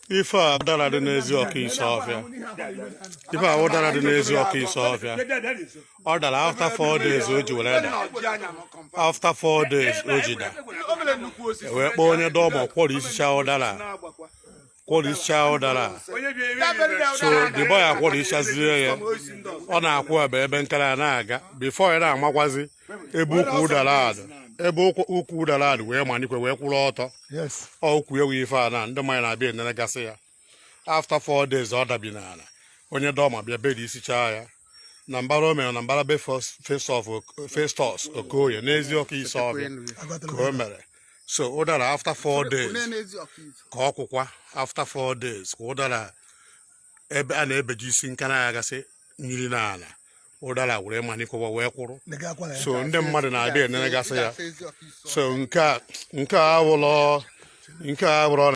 Ife a ụdara dị n'ezi ọka isi ọfịa. Ife a ụdara dị n'ezi ọka isi ọfịa. Ọ dara after 4 days o ji were da. After 4 days o ji da. E wee kpọọ onye dọma kwọrọ isicha ụdara. Kwọrọ isicha ụdara. So the boy akwọrọ isichazie ya. Ọ na-akwụ ebe ebe nkara na-aga. Before ya na-amakwazi ebe ukwu ụdara adị. Ebe ukwu ụdara adị wee manikwe wee kwụrụ ọtọ. Ọ ukwu ewu ife a na ndị mmanya na-abịa eneregasị ya. After 4 days ọ dabi n'ala, onye dọma bịa bedi isichaa ya na mbara. O mere na mbara be Festus Okoye n'ezi ọka isi ọbịa ka o mere. So ụdara after 4 days ka ọ kwụkwa. After 4 days ka ụdara ebe a na-ebeji isi nkana ya gasị mmiri n'ala, ụdara were manikwa wee kwụrụ. So ndị mmadụ na-abịa eneregasị ya. So nke a awụlọ nke a awụrọ.